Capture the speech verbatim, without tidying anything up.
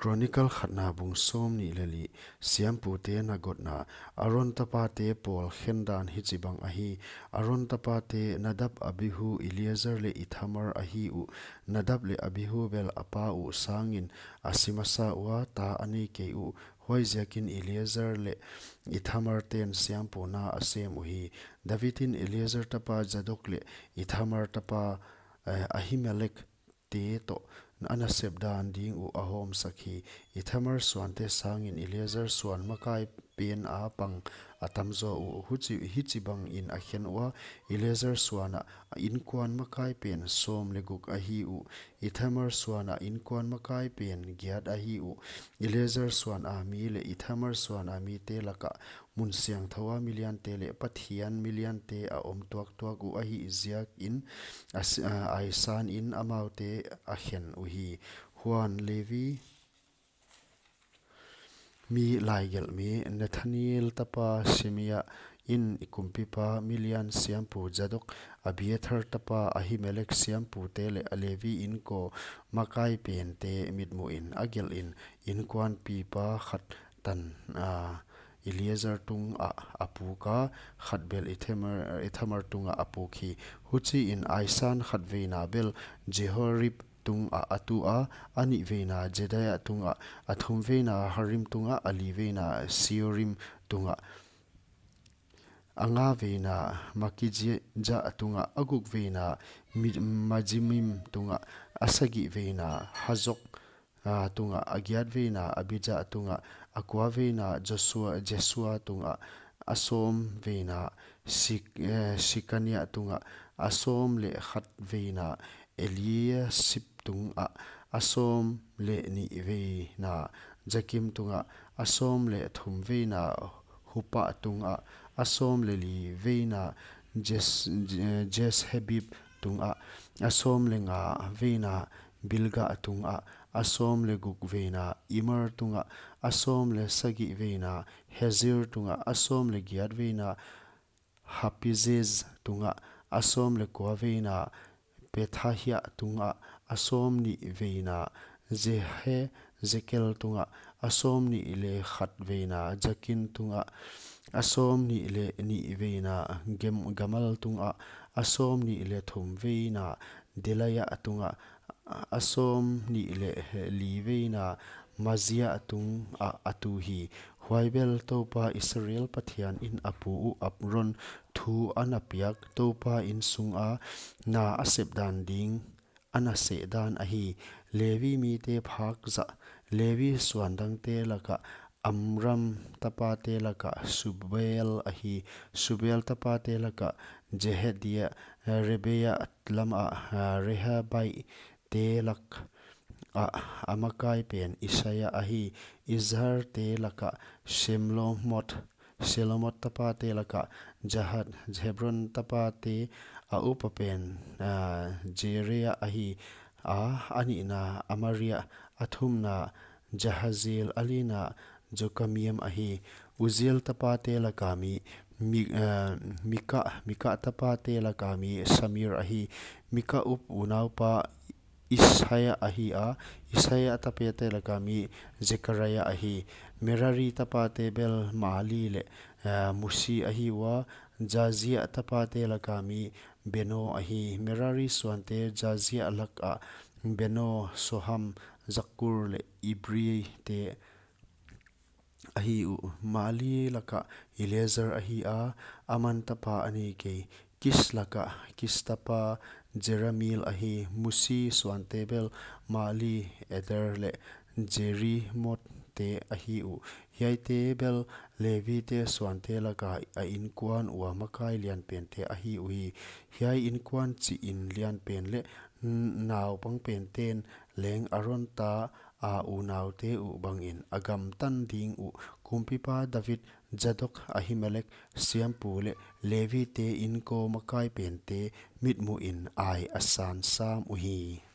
Chronicle khatna bung sawmnih leh li. Siampute nagotna. Aron tapate pawl khendan hichibang ahi. Aron tapate Nadab, Abihu, Eleazar leh Ithamar ahi uh. Nadab leh Abihu bel a pa uh sangin a si masa ua, ta a nei kei uh. Huaiziakin Eleazar leh Ithamar ten siampu na a sem uhi. David in Eleazar tapa Zadok leh Ithamar tapa, eh, Ahimelek te toh a nasep dan ding uh a hawmsak hi. Ithamar suante sangin Eleazar suan makai pen a pang a tamzaw uh. Huchi, hichibangin a khen ua, Eleazar suan ah inkuan makai pen sawm leh guk ahi uh. Ithamar suan ah inkuan makai pen giat ahi uh. Eleazar suan a mi leh Ithamar suan a mite laka mun siangthou a miliante leh Pathian miliante a om tuaktuak uh ahihziakin a s-, a, aisanin amaute a khen uhi. Huan Levi mi laigelhmi Nethanel tapa Shemaiah in kumpipa milian siampu Zadok, Abiathar tapa Ahimelek siampute leh a Levi inkuan makai pente mitmuhin a gelhin, inkuanpipa khat tan, a, Eleazar tungah a puk a, khat bel Ithamar, Ithamar tungah a puk hi. Huchiin aisan khatveina bel Jehorib tungah a tu a, a nihveina Jedaia tungah, a thumveina Harim tungah, a liveina Seorim tungah, a ngaveina Malkijah tungah, a gukveina Mi-, Mijamin tungah, a sagihveina Zadok, a, tungah, a giatveina Abijah tungah, a kuaveina Joshua, Jesua tungah, a sawmveina Shek-, eh, Shekaniah tungah, a sawm leh khatveina Eliashib tungah, a sawm leh nihveina Jakim tungah, a sawm leh thumveina Huppah tungah, a sawm leh liveina Jes-, Je-, Jeshebeab tungah, a sawm leh ngaveina Bilgah tungah, a sawm leh gukveina Immer tungah, a sawm leh sagihveina Hezir tungah, a sawm leh giatveina Happizzez tungah, a sawm leh kuaveina Pethahiah tungah, a sawm nihveina Jehezekel tungah, a sawm nih leh khatveina Jakin tungah, a sawm nih leh nihveina Gem-, Gamal tungah, a sawm nih leh thumveina Delaiah tungah, a sawm nih leh liveina Maaziah tungah a tu hi. Huai bel Toupa Israel Pathian in a pu uh Aron thu a na piak, Toupa in sunga na a sep dan ding a na seh dan ahi. Levi mite phak zah. Levi suan dangte laka Amram tapate laka Subael ahi. Subael tapate laka Jehidiah, Reabiah lama, a, Rehabiah te laka a makai pen Ishaiah ahi. Izhar te laka Shelomot, Shelomot tapate laka Jahat, Hebron tapate a upa pen, a, Jeria ahi. A, a nihna Amariah, a thumna Jahaziel, a lina Jokmeam ahi. Uzziel tapate laka mi, Mi-, eh, Mika, Mika tapate laka mi Samir ahi. Mika up unaupa Ishaiah ahi a, Ishaiah tapate laka mi Zechariah ahi. Merari tapate bel Mahli leh, eh, Mushi ahi ua, Jaaziah tapate laka mi Beno ahi. Merari suante Jaaziah laka Beno, Shoham, Zakkur leh Ibri te ahi uh. Mahli laka Eleazar ahi a, aman tapa a nei kei. Kish laka Kish tapa Jerahmeel ahi. Mushi suante bel Mahli, Eder leh Jerimoth te ahi uh. Hiaite bel Levi te suante laka a inkuan ua makai lianpente ahi uhi. Hiai inkuan chih in lianpen leh n-, naupang penten leng Aron ta a unaute uh bangin a gamtan ding uh kumpipa David, Zadok, Ahimelek siampu leh Levi te inkuan makai pente mitmuhin ai a san sam uhi.